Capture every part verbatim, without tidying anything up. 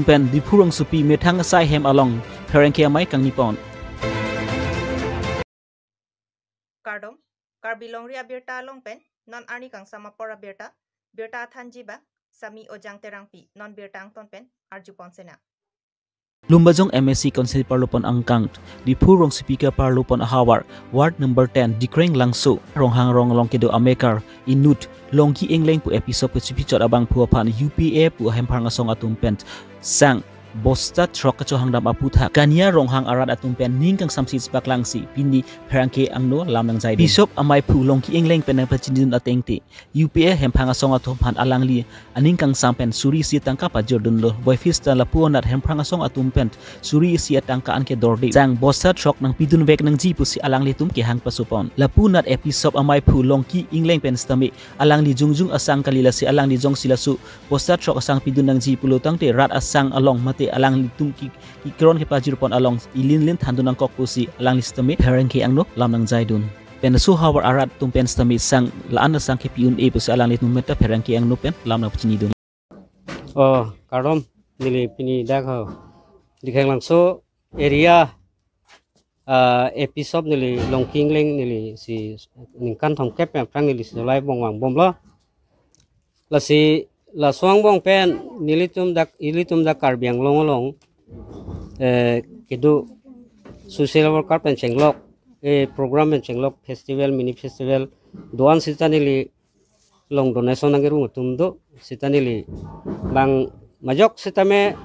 pen Diphu rongsopi methang asai hem along pherangke amei kangni pon. Kardom, Karbi Longri Abirta along pen non arni kangsam apor abirta, birta thanji abang Sami Ojang Terangpi, non birta angton pen arju pon sena. Lumbajong M A C Council parlo pon angkang, Diphu rongsopi kaparlo pon ahavar, Ward number ten, Dikreng Langso, Ronghang Rong along kedo amekar, inut, Longki Engleng pu episode pu chipi chot abangphu aphan U P A pu ahemphrang asong atum pen sang bosta throk kachohangdam aputhak Kania Ronghang arat atum pen ning kangsam sits paklangsi pini pherangke angno lam nangjai. Bishop ameiphu Longki Engleng pen nangpachinidun atengte U P A hemphrang asong atum aphan alangli aning kangsam pen suri isi tangka pajordunlo. Boifista lapu anat hemphrang asong atum pen suri isi atangka anke dorde sang bosta throk nangpidun vek nangji pusi alanglitum kehang paso pon. Lapu anat episode ameiphu Longki Engleng pen sitame alangli jongjung asang kali, lasi alangli jongsi laso bosta throk asang pidun nangji pulo tangte rat asang along mate alanglitum ki, kikron kepajir pon along ilinlin thandun nangkok pusi alangli sitame pherangke angno lam nangjaidun. Pen laso havar arat atum pen sitame sang la-an asang kepi un-e pusi alanglitum meta pherangke angno pen lam nangpachinidun. Oh, kardom, neli pini dak ho Dikreng Langso area, ah, episode neli Longki Engleng neli si ningkan thomkep pen aphrang neli si solai bong vangbomlo. Lasi laso angbong pen nelitum dak, ilitum dak Karbi Anglong along, eh, kedo social worker pen chenglok, eh, program pen chenglok, festival, mini festival do-an sita neli along donation nangkerung atum do, sita neli bang majok sitame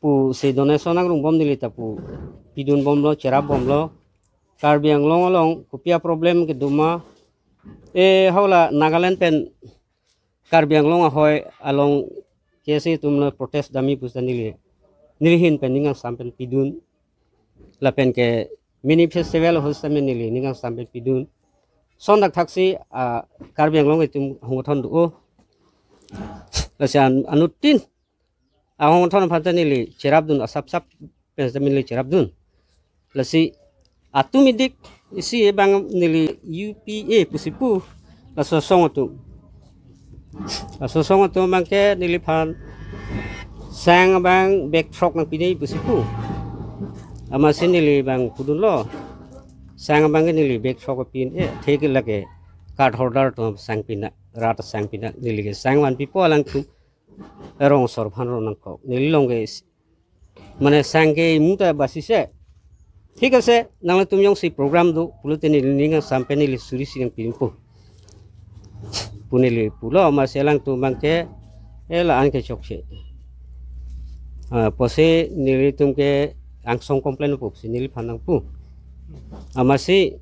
pusi donation nangrungbom neli ta pu pidunbomlo, cherapbomlo. Karbi Anglong along kopi aproblem kedo ma, eh, hala Nagaland pen Karbi Anglong ahoi along K S A atum lo protest damji pusita neli, neli ahin pen ning kangsam pen pidun. Lapen ke mini festival ahut sitame neli ning kangsam pen pidun. Lason dak thaksi, ah, Karbi Anglong itum ahongbong thon do. Lasi an-, anuttin ahongbong thon aphan ta neli cherapdun, asapsap pen sitame neli cherapdun. Lasi atum idik isi abang neli U P A pusi pu, laso asong atum. Laso asong atum abangke neliphan sang abang bag throk nangpidei pusi pu. Amatsi neli abang pudunlo. Sang abangke neli bag throk pin, eh, thek lake card holder atum sang pinang, rat sang pinang, neli ke sang vanpipo alangtum. Rong asor aphan ro nangkok. Neli along ke s-, mane sang ke imu ta basi se. Thik ase, nanglitum jongsi program do pulote neli ning kangsam pen neli suri isi nangpidunpo pu neli pulo, amatsi alangtum abangke, eh, la-an ke chokche. Ah, pusi nelitum ke angsong complain po pusi neliphan nangpu. Amatsi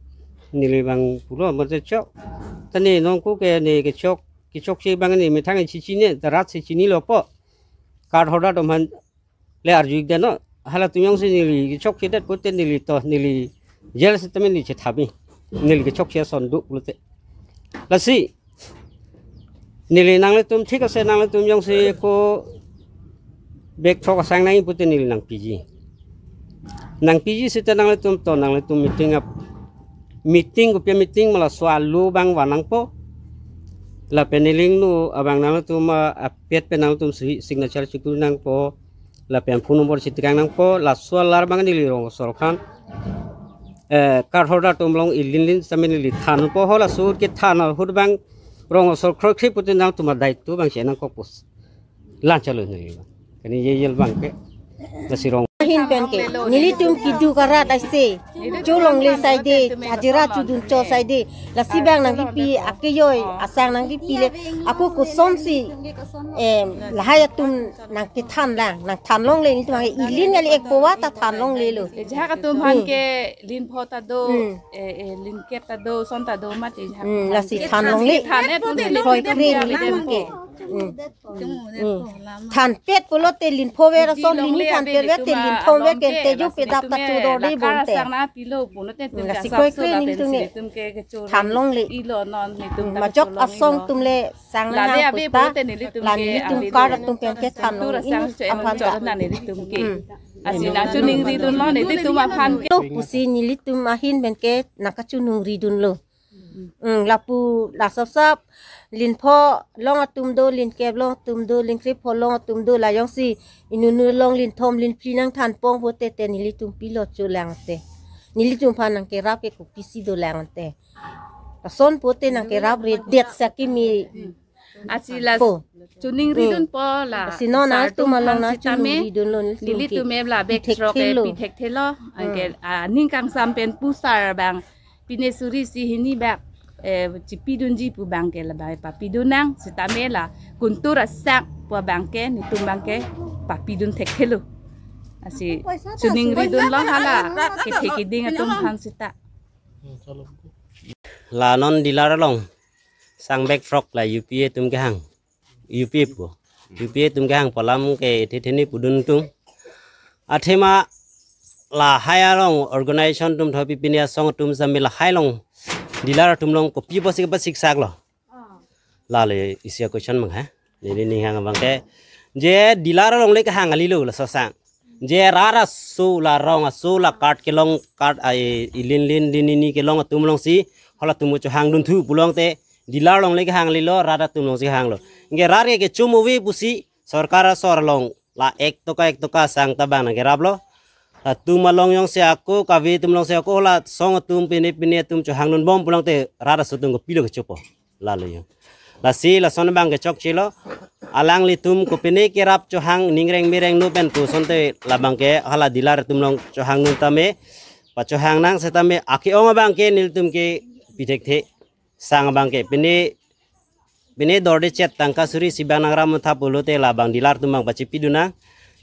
neli abang pulo, amatsi chok. Ta ne nonku ke ne kechok, kechokche abang ne methang chichine, ta rat si chinilo po. Card holder atum aphan le arju-ik det non. Halatum jongsi neli kechokche det pulote neli to, neli jail sitame neli chethapji. Neli kechokche ason do pulote. Lasi neli nanglitum thik ase, nanglitum jongsi ko bag throk asang nangji pulote neli nangpiji. Nangpiji sita nanglitum to, nanglitum meeting ap-, meeting kopi meeting ma laso alo abang van nangpo. Lapen neli ingno abang nanglitum, ah, apet pen nanglitum si-, signature chikuri nangpo. Lapen phone number chitikang nangpo. Laso alar abang neli rong asor aphan, eh, card holder atum along ilinlin sitame neli thanpo, halaso ahut kethan ahut abang rong asor kroikre pulote nangtum adai tu abang si nangkok pus. Lanchalo neli abang. Kani ye yel abangke. Lasi rong. Ahin pen ke, nelitum keduk arat ase, cholongle saide, hajira chodun cho saide, lasi abang nangkipi akejoi, asang nangkipi le, ako kosonsi, em, lahai atum nangkethan lang, nangthan longle, nelitum ilin kali, ek powa ta than longlelo. Jahak atum aphan ke linpho ta do, Hmm. eh, eh, linket ta do, son ta do mati jahak Hmm, aphan lasi ke. Than longle. Than et pun Kroikre nelitum ke. Hmm. Hmm. Thanpet pulote linpho ver ason, lini thanpet ver te linpho ver ke te jo pedap ta chodor di bonte. Sang na pilo pulote Hmm, lasi kroikre nelitum ke. Than longle. Ilo non nelitum Hmm, ta majok cholong asong ilo. Atum le sang na Lale nang abe puta. Pulote nelitum La ke nelitum abe card do. Atum pen ke than Tur longle. Asang Ini cho em aphan cho ta. Na nelitum ke. Hmm. Asi na chu ningridunlo nelitum aphan ke. To pusi nelitum ahin pen ke nangkachoningridunlo. Hmm, lapu la sop sop, lin pho long atum do, lin kep long atum do, lin krepho long atum do, la jongsi inunu long lin thom lin phli nangthan pong pote te nelitum pilo cholang te. Nelitum aphan nangkerap ke kopisi dolang te. Lason pote nangkerap redet sa kimi. Asi la po. Choningri dun po la. Asi non sar atum along aphan na sitame. Choningri dunlo nelitum ke. Nelitum ep la bek thekthe throk ke lo. Pi thekthelo. Hmm. Anke, ah, ning kangsam pen pu sar abang. Pine suri si hini bak, eh, chipidunji pu abang ke labang papidun nang sitame la kuntur asak pu abang ke netum abang ke papidun thekthelo. Asi choningri dunlo hala kethe keding atum aphan sita. La non dealer along sang bek throk la U P A atum kehang. U P A pu. U P A atum kehang pu alam ke the theni pudun tung. Athema lahai along organization atum thopi pini asong atum sami lahai along dealer atum along kopi pusi kepasiksak lo. Lale isi a-question mang ha. Neli ning hang abang ke. Je dealer along le kehang kali lo laso sang. Je rat aso la rong aso la card kelong card ai ilin lin lin ini kelong atum alongsi halatum chohang dunthu pulote dealer along le kehang kali lo, rat atum alongsi hanglo. Anke rat ke kechum ave pusi sorkar asor along la ek toka ek toka sang ta abang nangkeraplo. Latum along jongsi ako kave atum alongsi ako la song atum pine pine atum chohang dunbom pulote rat aso atum kopilo kechopo. Lalo yo. Lasi lason abang ke chokchelo. Alanglitum kopine kerap chohang ningreng mireng nu pen pu asonte labang ke hala dealer atum along chohang dun tame. Pachohang nang setame ake-ong abang ke nelitum ke pi thekthe. Sang abang ke pine pine dorde chet tangka suri si abang nangram tha pulote labang dealer atum abang pachipidun nang.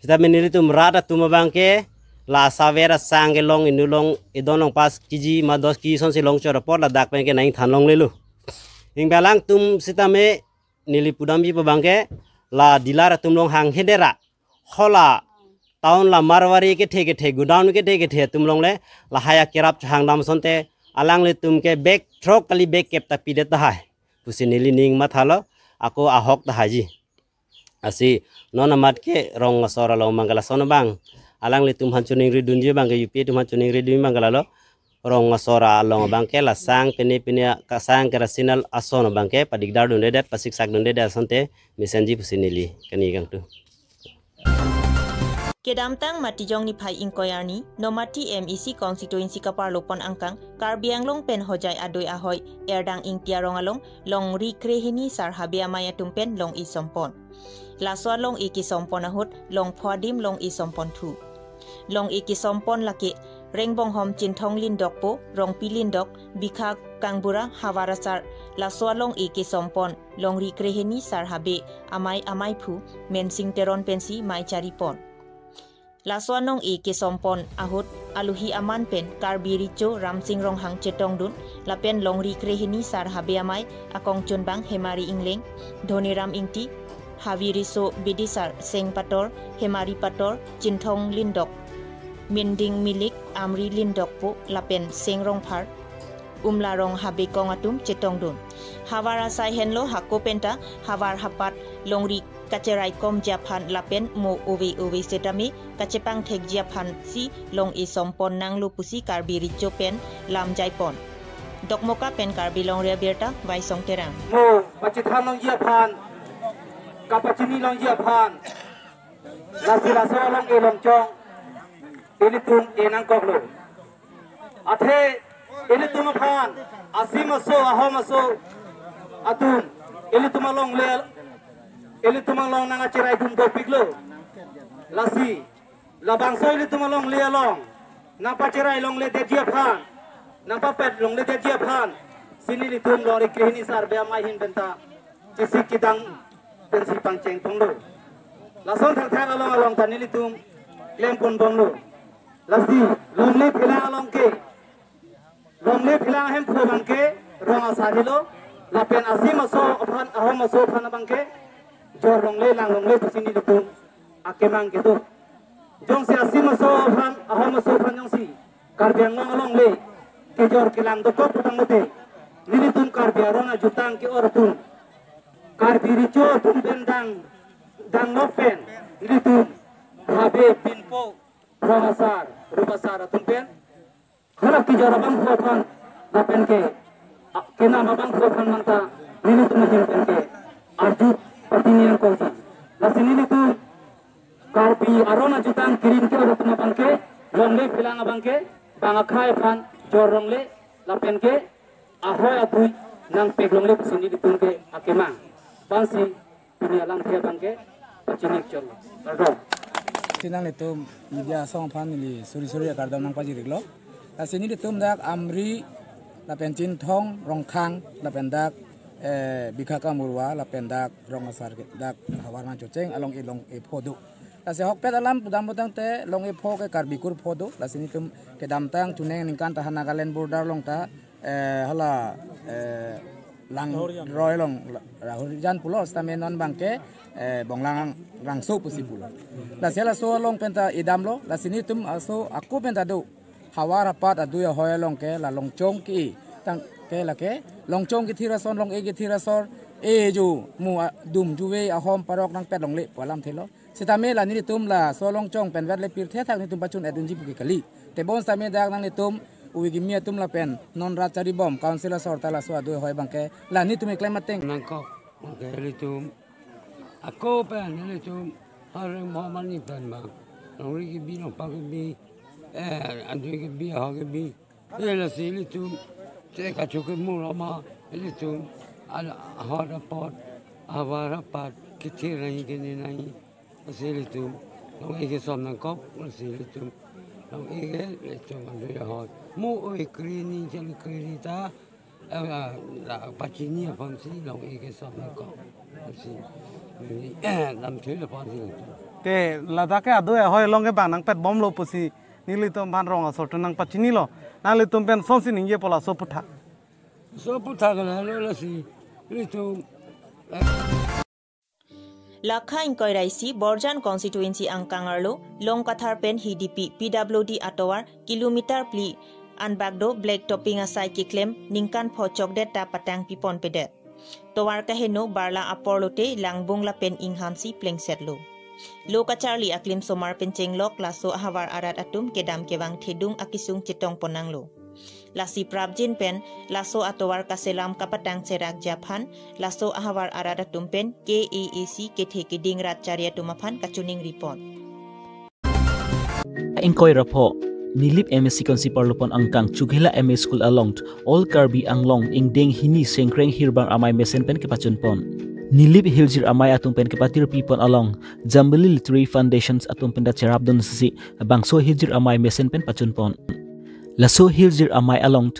Setame nelitum rat atum abang ke la saver asang kelong inulong idon long pas kiji ma dos kiji asonsi long chor apot ladak pen ke nangthan longlelo. Ingbalang atum sitame neli pudamji pu abang ke la dealer atum along hanghe dera. Hala town la Marwari kethe kethe godown kethe kethe atum along le lahai akerap chohang dam asonte alanglitum ke bek throk kali bek kep ta pidet tahai. Pusi neli ning mathalo ako ahok tahai ji. Asi non amat ke rong asor along abang ke lason abang. Alanglitum aphan choningri dunji abang ke U P A atum aphan choningri dunji abang ke lalo. Rong asor along abang ke la sang pine pine kasang kerasin ason abang ke padikdar dundedet pasiksak dundedet asonte mesenji pusi neli kani kangtung. Kedamtang Matijong niphai ingkoi arni, Nomati M E C constituency kaparlopon angkang, Karbi Anglong pen Hojai adoi ahoi, Erdang Ingti arong along, longri krehini sar habe amei atum pen long-i sompon. Laso along-i kesompon ahut, long pho adim long-i sompon thu. Long-i kesompon lake, Rengbonghom Chinthong Lindokpo, Rongpi Lindok, Bikha Kangbura, Havar asar, laso along-i kesompon, longri krehini sar habe, amei ameiphu, Mensing Teron pensi mei charipon. Laso along-i kesompon ahut, aluhi aman pen, Karbi Richo Ramsing Ronghang chetongdun, lapen longri krehini sar habe amei, akongchunbang Hemari Ingleng, Dhoniram Ingti, Havi Riso Bidisar, Seng Pator, Hemari Pator, Chinthong Lindok, Minding Milik, Amri Lindokpo, lapen Seng Rongphar, Umlarong Habekong atum chetongdun. Havar asai henlo hako penta, havar hapat longri kacheraikomji aphan lapen mo ove ove setame kachepangthekji aphansi long-i sompon nanglo pusi Karbi Richo pen lam jaipon. Dokmoka pen Karbi Longri Abirta, Vaisong Terang. Mo pachithan longji aphan, kapachini longji aphan, lasi laso along-i longchong, ilitum enangkoklo. Athe ilitum aphan, asim aso, ahom aso atum, ilitum along le, ilitum along nang acherai dun dopiklo. Lasi, labangso ilitum along le along, nang pacherai longledetji aphan, nang papet longledetji aphan, si nelitum longri krehini sar habe amei ahin penta chesik chedang pensi pangcheng ponglo. Lason thakthak along along ta nelitum klem ponbomlo. Lasi, longle phelang along ke, longle phelang ahemphu abang ke, rong asar helo, lapen asim aso aphan, ahom aso aphan abang ke, jor longle lang longle pusi nelitum akemang kedo. Jongsi asim aso aphan, ahom aso aphan jongsi Karbi Anglong along le kejor kelang dokok putang mate, nelitum Karbi aron ajutang ke-or atum, Karbi Richo atum pen dang, danglok pen, nelitum habe pinpo, rong asar, rup asar atum pen, hala kejor abangphu aphan lapen ke a, kenam abang ko kan manta nelitum ahin pen ke arju pachini nangkok si. Lasi nelitum Karbi aron ajutang kirin ke atum abang ke longle phelang abang ke bang akhei aphan jor longle lapen ke ahoi adui nangpek longle pusi nelitum ke akemang. Bang si pini alamthe abang ke pachini chot. Kardom. Tinang nelitum media asong aphan neli suri suri akardom nangpajir-iklo. Lasi nelitum dak Amri lapen Chinthong, Rongkhang lapen dak, eh, Bikha Kamurwa lapen dak Rong Asar ke dak havar nangchocheng along-e long-e pho do. Lasi ahokpet alam pudam putangte long-e pho ke Karbi kur pho do. Lasi nelitum kedamtang chuning ningkan ta ha Nagaland border along ta, eh, hala, eh, Langroi along la-, Rahurijan pulo sitame non abang ke, eh, Bonglang Rangso pusi pulo. Lasi laso along pen ta idamlo, lasi nelitum laso ako pen ta do. Havar apat adui ahoi along ke la Longchong ke-e tang ke lake Longchong kethir ason, long-e kethir asor, e ju mu a-, dum juve ahom parok nangpet longle pu alamthe lo. Sitame la nelitum laso Longchong pen vet le pirthe thak nelitum pachun-et unji pu ke kali. Tebon sitame dak nanglitum uvi kimi atum lapen non rat charibom council asor ta laso adui ahoi abang ke la nelitum keklem ateng nangkok. Oke, nelitum ako pen nelitum hareng mo mani pen bang. Longri kebi, longpa kebi, eh, adui kebi, ahoi kebi. Eh, lasi nelitum che kachuk kemu loma, nelitum al-, ahot apot, havar apat, kethir nangji kene nangji. Lasi nelitum long-e kesom nangkok, lasi nelitum long-e ke, nelitum adui ahoi. Mo oi krini, chali krini ta, eh, la pachini aphan si long-e kesom nangkok. Lasi, eh, lamthe la aphan si nelitum. Te ladak ke adui ahoi along ke bang nangpet bomlo pusi nelitum aphan rong asor atum nangpachinilo. Nanglitum pen sonsi ningje po laso aputhak. Laso aputhak la lo lasi nelitum, eh, Lakha ingkoi ra isi Borjan constituency angkang arlo Longkathar pen Hidipi P W D atovar kilometer phli anbak do black topping asai keklem ningkan pho chokdet ta patang pipon pedet. Tovar kaheno barla apor lote langbung lapen inghan si plengset lo. Lo kacharli aklim somar pen chenglok laso ahavar arat atum kedam kevang thedung akesung chetong pon nanglo. Lasi prapjin pen laso atovar kaselam kapatang serak ji aphan laso ahavar arat atum pen K A A C kethe keding rat chari atum aphan kachiningri pon. Ingkoi ra pho, Nilip M A C constituency arlo pon angkang Chokihola M A School along All Karbi Anglong ingdeng hini Sengkreng Hirbang Amei mesen pen kepachun pon. Nilip hirjir amei atum pen kepatirpi pon along Jambili Literary Foundations atum pen ta cherapdun si bangso hirjir amei mesen pen pachun pon. Laso hirjir amei along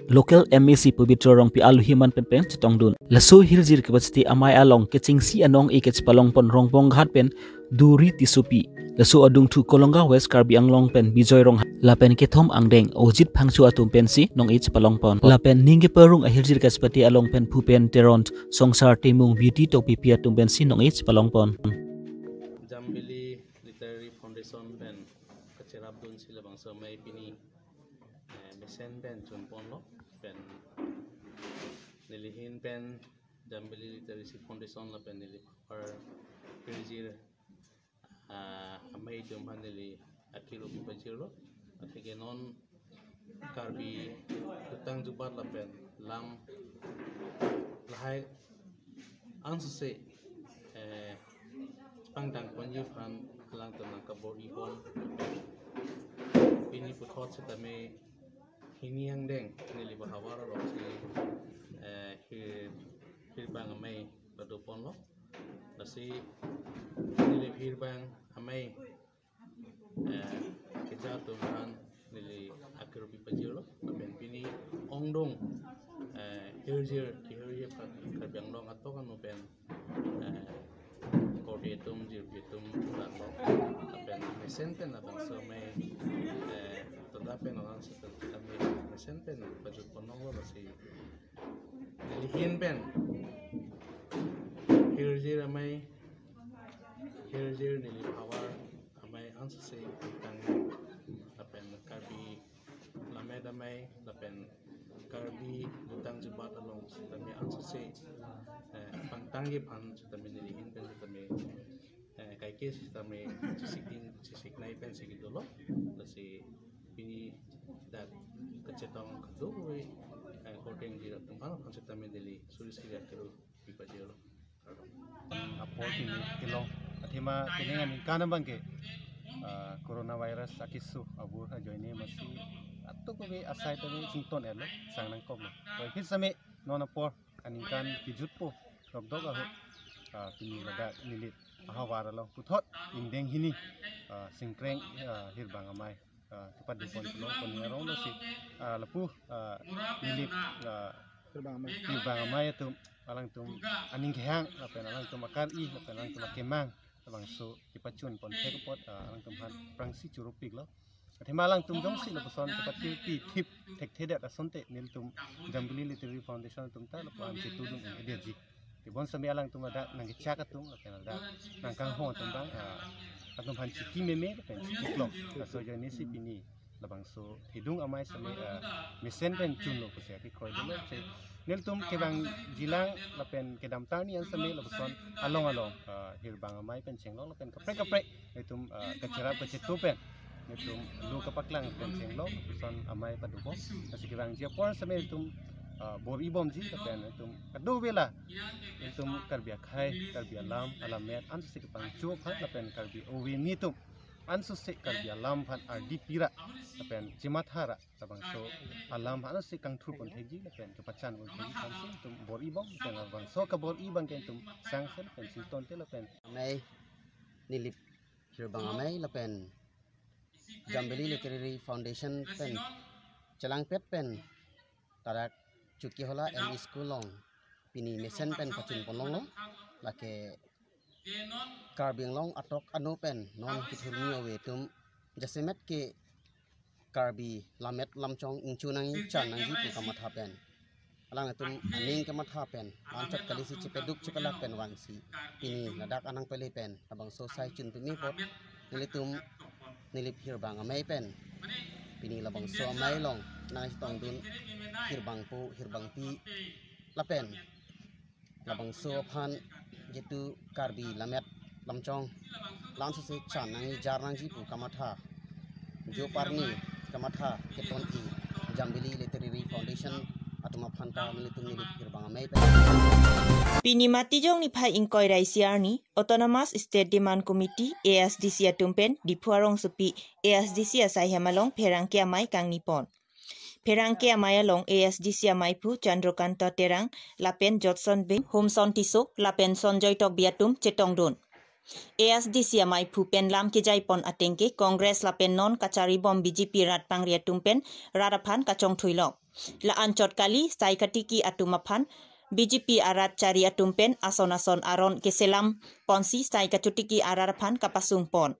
local M A C Pabitra Rongpi aluhi man pen pen chetongdun. Laso hirjir kepachiti amei along kechengsi anong-e kechepalong pon Rongbong Ghat pen Duri Tissopi. Laso adungthu Kolonga West Karbi Anglong pen Bijoy Ronghang lapen kethom angdeng Ojit Phangcho atum pensi nong-e chepalong pon. Lapen ning keparong ahirjir kachepate along pen Phupen Teron, Songsar Timung, Beauty Tokbipi atum pensi nong-e chepalong pon. Jambili Literary Foundation pen kacherapdun si labangso amei pini, eh, mesen pen chun ponlo pen neli ahin pen Jambili Literary Foundation lapen neli phavar hirjir, ah, amei atum aphan neli akiru pipajirlo. Atheke non Karbi jutang jubat lapen lam lahai ansose, eh, pangdang ponji aphan alangtum nangkabor-i pon. Pini puthot setame hini angdeng neli ba havar along si, eh, hir, hirbang amei pado ponlo. Lasi neli hirbang amei, eh, keja atum aphan neli akiru pipajirlo. Lapen pini ongdung, eh, hirjir, hirjir Karbi Anglong atok anu pen, eh, korte atum, jirpi atum langlo. Lapen mesen pen labangso amei, eh, toda pen orang setel kami mesen pen pajut pon nanglo lasi neli ahin pen hirjir amei, hirjir neli phavar amei ansose tang lapen Karbi lammet amei lapen Karbi jutang jubat along setame ansose, eh, pangtangji aphan setame neli ahin pen setame, eh, kaike setame chesik ding chesik nai pensi kedolo. Lasi pini dak kachetong kadokave, eh, Voting di atum aphan konsep tame Delhi suri suri akero pipajelo. Apor kini kelong athema kini ngan kan abang ke, ah, coronavirus akisu abur ajoine masi atuk kobe asai tame sington elo sang nangkok lo. Koi phit same non apor aningkan kijutpo dokdok ahut, ah, pini ladak Nilip ahavar along puthot ingdeng hini, ah, Singkreng, ah, Hirbang Amei, ah, kepadopon pulo poni arong lo si, ah, lapu, ah, Nilip, ah, Hirbang Amei. Hirbang Amei atum alangtum aning kehang lapen alangtum akar-i lapen alangtum akemang labangso kepachun pon thek apot, ah, alangtum aphan aphrangsi choro piklo. Athema alangtum jongsi lapuson chepatiri pi thip thekthedet asonte nelitum Jambili Literary Foundation atum ta lapu-an chetudun un-edetji. Tebon same alangtum ladak nangkechak atum lapen ladak nangkanghon atum abang, ah, atum aphan chiki meme lapen chiki klong. Laso ajoine si pini labangso Hirbang Amei same, ah, mesen pen chunlo pusi akekroi dolo. Si nelitum kevangjilang lapen kedamtang ni an same lapuson along along, ah, Hirbang Amei pen chenglong lapen kaprek kaprek nelitum, ah, kacherap kachetu pen nelitum lo kapaklang pen chenglong lapuson amei padopon. Lasi kevangji apor same nelitum, ah, bor-ibomji lapen nelitum kadokave la nelitum Karbi akhei, Karbi alam, alamet, ansose kepangcho aphan lapen Karbi ove netum ansose Karbi alam aphan ardi pira lapen chematha ra labangso alam aphan ansose kangthur pon thekji lapen kepachan pon thekji aphansi nelitum bor-ibom lapen labangso kabor-i abang ke nelitum sangsel pen singtonte lapen Amei, Nilip Hirbang Amei lapen Jambili Literary Foundation pen chelangpet pen ladak Chutkihola M E School along pini mesen pen pachun ponlonglo. Lake Karbi Anglong atok ano pen non kethurmi ove atum jasemet ke Karbi lammet lamchong ingchu nangji, chan nangji pu kamatha pen, alangtum aning kamatha pen, anchot kali si chepaduk chepalak pen vangsi pini ladak anang pele pen labangso asai chun peme apot nelitum Nilip Hirbang Amei pen pini labangso amei along nangchetongdun Hirbangpo Hirbangpi lapen labangso aphan jitu Karbi lammet lamchong la-an sose chan nangji jar nangji pu kamatha, jo parni kamatha keton-i Jambili Literary Foundation atum aphan ta nelitum Nilip Hirbang Amei pen. Pini Matijong niphai ingkoi ra isi arni Autonomous State Demand Committee, A S D C atum pen Diphu arongsopi A S D C asaihem along pherangke amei kangni pon. Pherangke amei along A S D C ameiphu Chandrakanta Terang lapen Jotson Bey, Homson Tisso lapen Sonjoy Tokbi atum chetongdun. A S D C ameiphu pen lam kejai pon ateng ke Congress lapen non kacharibom B J P rat pangri atum pen rat aphan kachongthuilok. La-an chot kali sai katiki atum aphan B J P arat chari atum pen ason ason aron keselam ponsi sai kachotiki arat aphan kapasung pon.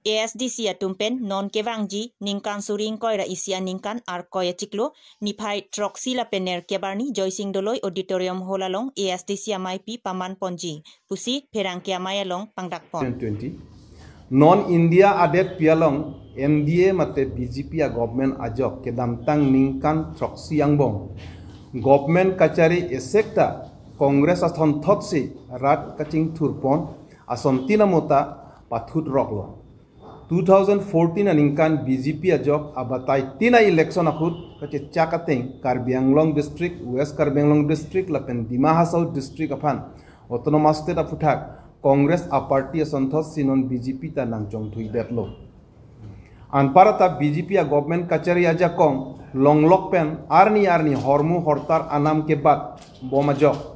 A S D C atum pen non kevangji ningkan suri ingkoi ra isi aningkan Arkoi achiklo niphai throksi lapen nerkep arni Joysing Doloi Auditorium Hall along A S D C ameipi paman ponji pusi pherangke amei along pangdak pon. Twenty twenty. Non India adetpi along N D A mate B J P a government ajok kedamtang ningkan throksi angbong government kachari esek ta Congress asonthotsi rat kachingthur pon asontin amota pathut roklo. Two thousand fourteen aningkan B J P ajok abatai tin a-election ahut kachechak ateng Karbi Anglong District, West Karbi Anglong District lapen Dima Hasao District aphan Autonomous State aphuthak Congress a-party asonthotsi non B J P ta nangchongthuidetlo. Anparta B J P a-government kachari ajakong longlok pen arni arni hormu hortar anam kebat bom ajok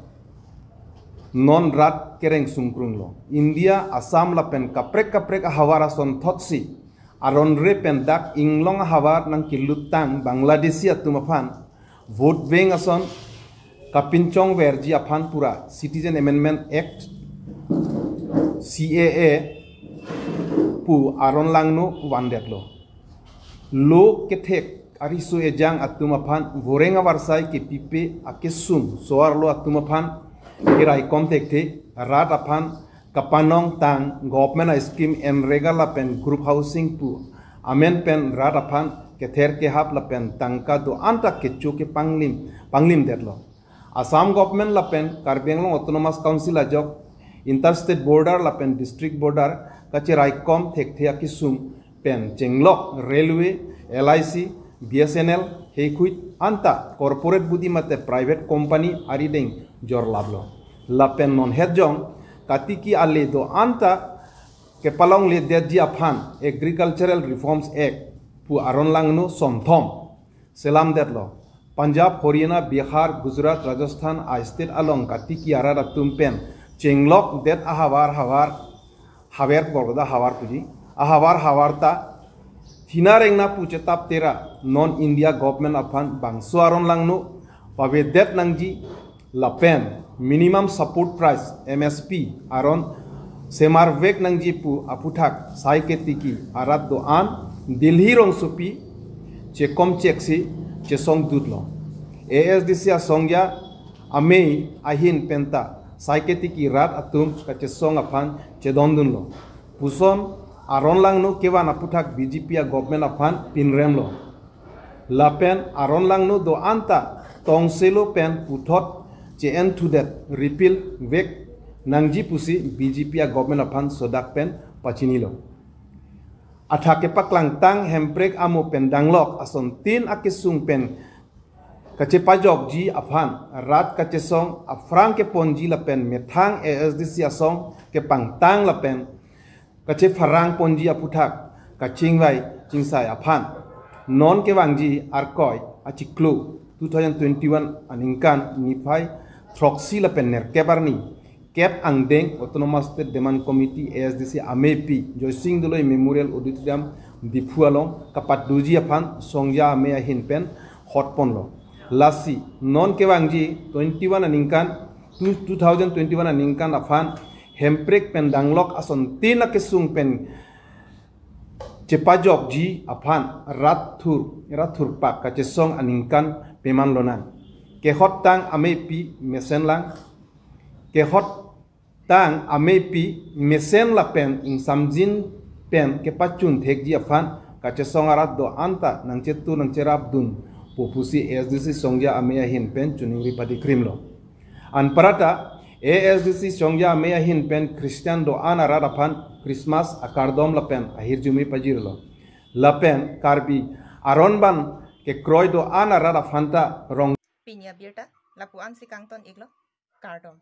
non rat kereng sungkrunglo. India, Assam lapen kaprek kaprek ahavar asonthotsi aron re pen dak inglong ahavar nangkelutang Bangladeshi atum aphan vote veng ason kapinchongverji aphan pura Citizen Amendment Act, C A A pu aron langno vandetlo. Lo kethek ariso ejang atum aphan voreng avarsai kepipe akesung so-arlo atum aphan keraikom thekthe, rat aphan kapanongtang government a-scheme MGNREGA lapen group housing pu amen pen rat aphan kether kehap lapen tangka do-an ta kecho kepanglim panglimdetlo. Assam government lapen Karbi Anglong Autonomous Council ajok interstate border lapen district border kacheraikom thekthe akesung pen chenglok railway, L I C, B S N L, Heikhuit anta corporate budi mate private company arideng jorlaplo. Lapen non hetjong katiki ale do-an ta kepalongledetji aphan Agricultural Reforms Act pu aron langno somthom selamdetlo. Punjab, Haryana, Bihar, Gujarat, Rajasthan a-state along katiki arat atum pen chenglokdet ahavar havar, haver korda havar puji, ahavar havar ta thina rengna pu chetap tera non India government aphan bangso aron langno pavedet nangji lapen minimum support price, M S P, aron semarvek nangji pu aputhak sai ketiki arat do-an Delhi rongsopi chekom cheksi chesongdutlo. A S D C asongja amei ahin penta sai ketiki rat atum kachesong aphan chedondunlo puson aron langno kevan aputhak B J P a-government aphan pinremlo. Lapen aron langno do-an ta tongselo pen puthot che-enthudet repeal vek nangji pusi B J P a-government aphan sodak pen pachinilo. Athak kepaklangtang hemprek amo pen danglok asontin akesung pen kachepajokji aphan rat kachesong aphrang keponji lapen methang A S D C asong kepangtang lapen kachepharang ponji aputhak kachingvai chingsai aphan non kevangji Arkoi achiklo two thousand twenty-one aningkan niphai throksi lapen nerkep arni kep angdeng Autonomous State Demand Committee, A S D C, ameipi Joysing Doloi Memorial Auditorium, Diphu along kapatduji aphan songja amei ahin pen hotponlo. Lasi non kevangji twenty-one aningkan, two, two thousand twenty-one aningkan aphan hemprek pen danglok asontin akesung pen chepajokji aphan rat thur, rat thurpak kachesong aningkan peman lonang. Kehottang ameipi mesen lang, kehottang ameipi mesen lapen ingsamjin pen kepachun thekji aphan kachesong arat do-an ta nangchetu nangcherapdunpo pusi A S D C songja amei ahin pen choningri padikrimlo. Anparta A S D C songja amei ahin pen Christian do-an arat aphan Christmas akardom lapen ahirjume pajirlo. Lapen Karbi aron ban kekroi do-an arat aphan ta rong Pini abirta lapu-an si kangton iklo, kardom.